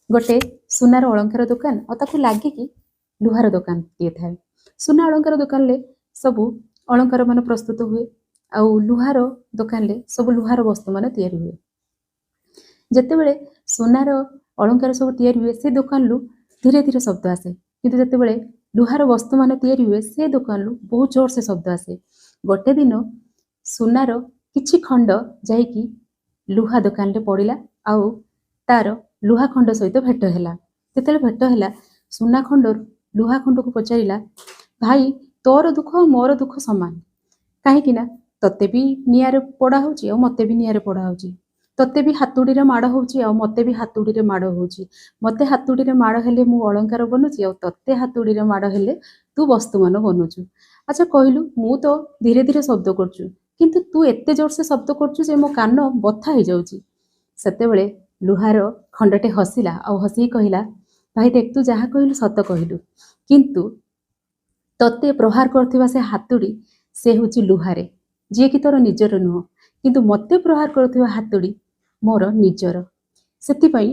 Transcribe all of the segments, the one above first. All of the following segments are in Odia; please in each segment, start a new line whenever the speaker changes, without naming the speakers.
ଗୋଟେ ସୁନାର ଅଳଙ୍କାର ଦୋକାନ ଆଉ ତାକୁ ଲାଗିକି ଲୁହାର ଦୋକାନଟିଏ ଥାଏ। ସୁନା ଅଳଙ୍କାର ଦୋକାନରେ ସବୁ ଅଳଙ୍କାର ମାନ ପ୍ରସ୍ତୁତ ହୁଏ ଆଉ ଲୁହାର ଦୋକାନରେ ସବୁ ଲୁହାର ବସ୍ତୁମାନ ତିଆରି ହୁଏ। ଯେତେବେଳେ ସୁନାର ଅଳଙ୍କାର ସବୁ ତିଆରି ହୁଏ, ସେ ଦୋକାନରୁ ଧୀରେ ଧୀରେ ଶବ୍ଦ ଆସେ, କିନ୍ତୁ ଯେତେବେଳେ ଲୁହାର ବସ୍ତୁମାନ ତିଆରି ହୁଏ, ସେ ଦୋକାନରୁ ବହୁତ ଜୋରସେ ଶବ୍ଦ ଆସେ। ଗୋଟେ ଦିନ ସୁନାର କିଛି ଖଣ୍ଡ ଯାଇକି ଲୁହା ଦୋକାନରେ ପଡ଼ିଲା ଆଉ ତାର ଲୁହା ଖଣ୍ଡ ସହିତ ଭେଟ ହେଲା। ଯେତେବେଳେ ଭେଟ ହେଲା, ସୁନା ଖଣ୍ଡରୁ ଲୁହା ଖଣ୍ଡକୁ ପଚାରିଲା, ଭାଇ, ତୋର ଦୁଃଖ ଆଉ ମୋର ଦୁଃଖ ସମାନ, କାହିଁକି ନା ତତେ ବି ନିଆଁରେ ପୋଡ଼ା ହେଉଛି ଆଉ ମୋତେ ବି ନିଆଁରେ ପୋଡ଼ା ହେଉଛି। ତତେ ବି ହାତୁଡ଼ିରେ ମାଡ଼ ହେଉଛି ଆଉ ମୋତେ ବି ହାତୁଡ଼ିରେ ମାଡ଼ ହେଉଛି। ମୋତେ ହାତୁଡ଼ିରେ ମାଡ଼ ହେଲେ ମୁଁ ଅଳଙ୍କାର ବନୁଛି ଆଉ ତତେ ହାତୁଡ଼ିରେ ମାଡ଼ ହେଲେ ତୁ ବସ୍ତୁମାନ ବନୁଛୁ। ଆଚ୍ଛା କହିଲୁ, ମୁଁ ତ ଧୀରେ ଧୀରେ ଶବ୍ଦ କରୁଛୁ, କିନ୍ତୁ ତୁ ଏତେ ଜୋରସେ ଶବ୍ଦ କରୁଛୁ ଯେ ମୋ କାନ ବଥା ହେଇଯାଉଛି। ସେତେବେଳେ ଲୁହାର ଖଣ୍ଡଟେ ହସିଲା ଆଉ ହସିକି କହିଲା, ଭାଇ ଦେଖ, ତୁ ଯାହା କହିଲୁ ସତ କହିଲୁ, କିନ୍ତୁ ତତେ ପ୍ରହାର କରୁଥିବା ସେ ହାତୁଡ଼ି ସେ ହେଉଛି ଲୁହାରେ, ଯିଏକି ତୋର ନିଜର ନୁହଁ, କିନ୍ତୁ ମୋତେ ପ୍ରହାର କରୁଥିବା ହାତୁଡ଼ି ମୋର ନିଜର। ସେଥିପାଇଁ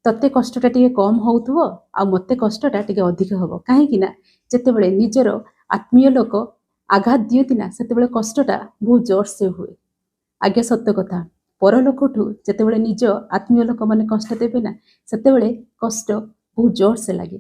ତତେ କଷ୍ଟଟା ଟିକେ କମ୍ ହେଉଥିବ ଆଉ ମୋତେ କଷ୍ଟଟା ଟିକେ ଅଧିକ ହେବ, କାହିଁକି ନା ଯେତେବେଳେ ନିଜର ଆତ୍ମୀୟ ଲୋକ ଆଘାତ ଦିଅନ୍ତି ନା, ସେତେବେଳେ କଷ୍ଟଟା ବହୁତ ଜୋରସେ ହୁଏ। ଆଜ୍ଞା ସତ କଥା, ପରଲୋକଠୁ ଯେତେବେଳେ ନିଜ ଆତ୍ମୀୟ ଲୋକମାନେ କଷ୍ଟ ଦେବେ ନା, ସେତେବେଳେ କଷ୍ଟ ବହୁତ ଜୋରସେ ଲାଗେ।